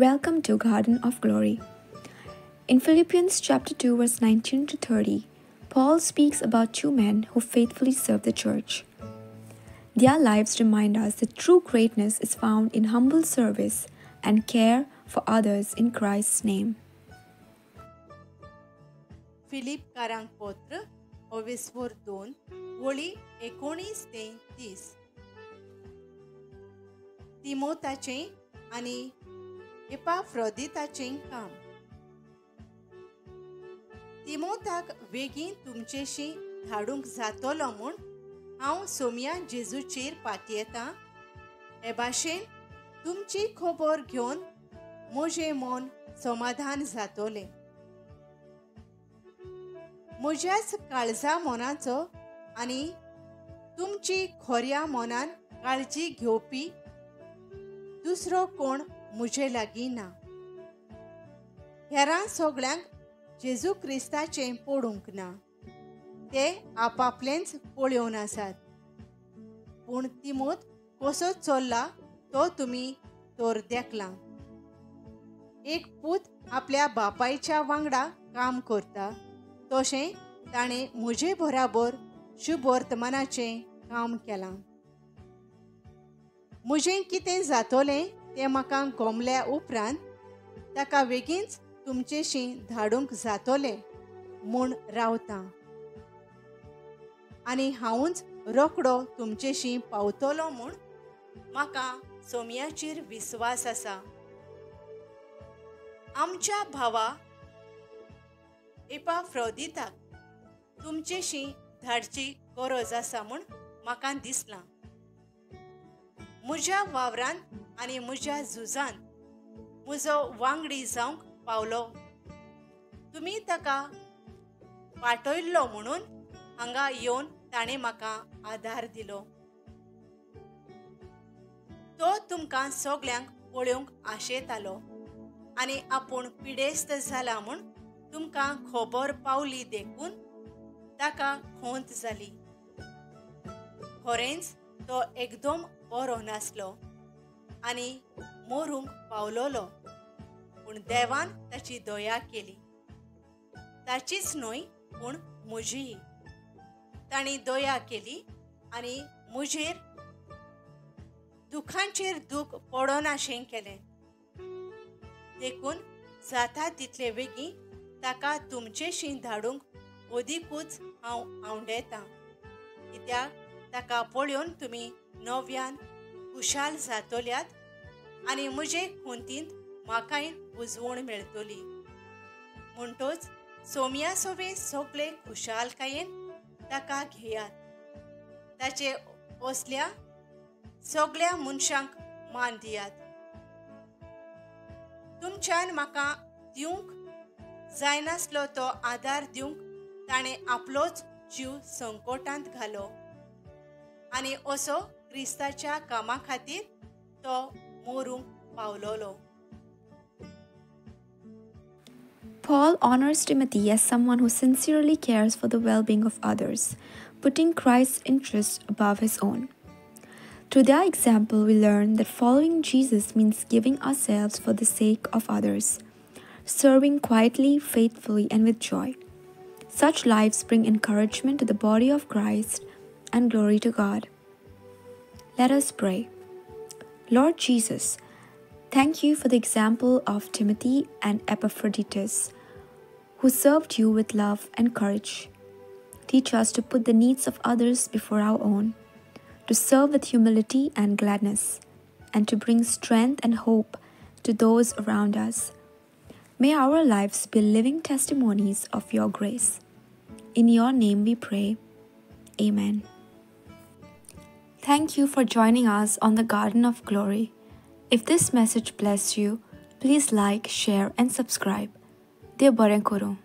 Welcome to Garden of Glory. In Philippians chapter 2 verse 19 to 30, Paul speaks about two men who faithfully serve the church. Their lives remind us that true greatness is found in humble service and care for others in Christ's name. फिलिपकारांक पत्र ओवेस्वोर 2 वळी 19 ते 30. तिमोताचें आनी एपाफ्रोदिताचें काम. तिमोताक वेगीं तुमचेशी धाडूंक जातलो म्हूण हांव सोमया जेजूचेर पातयेतां. हे भाशेन तुमची खबर घेवन म्हजें मन समाधान जातलें. म्हज्याच काळजा मनाचो आनी तुमची खोऱ्या मनान काळजी घेवपी दुसरो कोण म्हजे लागीं ना. हेरां सगळ्यांक जेजू क्रिस्ताचें पडूंक ना, ते आपापलेंच पळोवन आसात. पूण तिमोत कसो चल्ला तो तुमी तर देखला. एक पूत आपल्या बापायच्या वांगडा काम करता तशें ताणें म्हजे बराबर शुभवर्तमानाचें काम केलां. म्हजें कितें जातलें तें म्हाका गोमल्या उपरांत ताका वेगींच तुमचेशी धाडूंक जातलें म्हूण रावतां आनी हांवूच रोकडो तुमचेशी पावतलो म्हूण म्हाका सोमयाचेर विस्वास आसा. आमच्या भावा एपाफ्रोदिताक तुमचेशी धाडची गरज आसा म्हूण म्हाका दिसलां. म्हज्या वावरांत आनी म्हज्या झुजांत म्हजो वांगडी जावंक पावलो. तुमी ताका पाठयल्लो म्हणून हांगा येवन ताणें म्हाका आदार दिलो. तो तुमकां सगळ्यांक पळोवंक आशेतालो आनी आपूण पिडेस्त जाला म्हूण तुमकां खबर पावली देखून ताका खोंत जाली. खरेंच तो एकदम बरो नासलो आनी मरूंक पावलोलो, पूण देवान ताची दया केली. ताचीच न्हय पूण म्हजीय. ताणी दया केली आनी म्हजेर दुखांचेर दूख पडनाशें केलें. देखून जाता तितले वेगीं ताका तुमचेशी धाडूंक अदिकूच हांव आंवडेतां, कित्याक ताका पळोवन तुमी नव्यान खुशाल जातल्यात आनी म्हजे खुंतींत म्हाकाय उजवण मेळटली. म्हणटोच सोमया सोबे सगळे खुशालकायेन ताका घेयात. ताचे असल्या सगळ्या मनशांक मान दियात. तुमच्यान म्हाका दिवंक जायनासलो तो आदार दिवंक ताणें आपलोच जीव संकटांत घालो आनी असो क्रिस्ताच्या कामा खातीर तो मरूंक पावलोलो. Paul honors Timothy as someone who sincerely cares for the well-being of others, putting Christ's interests above his own. Through their example, we learn that following Jesus means giving ourselves for the sake of others, serving quietly, faithfully, and with joy. Such lives bring encouragement to the body of Christ and glory to God. Let us pray. Lord Jesus, thank you for the example of Timothy and Epaphroditus, who served you with love and courage. Teach us to put the needs of others before our own, to serve with humility and gladness, and to bring strength and hope to those around us. May our lives be living testimonies of your grace. In your name we pray. Amen. Thank you for joining us on the Garden of Glory. If this message blessed you, please like, share, and subscribe. Dev bareng karo.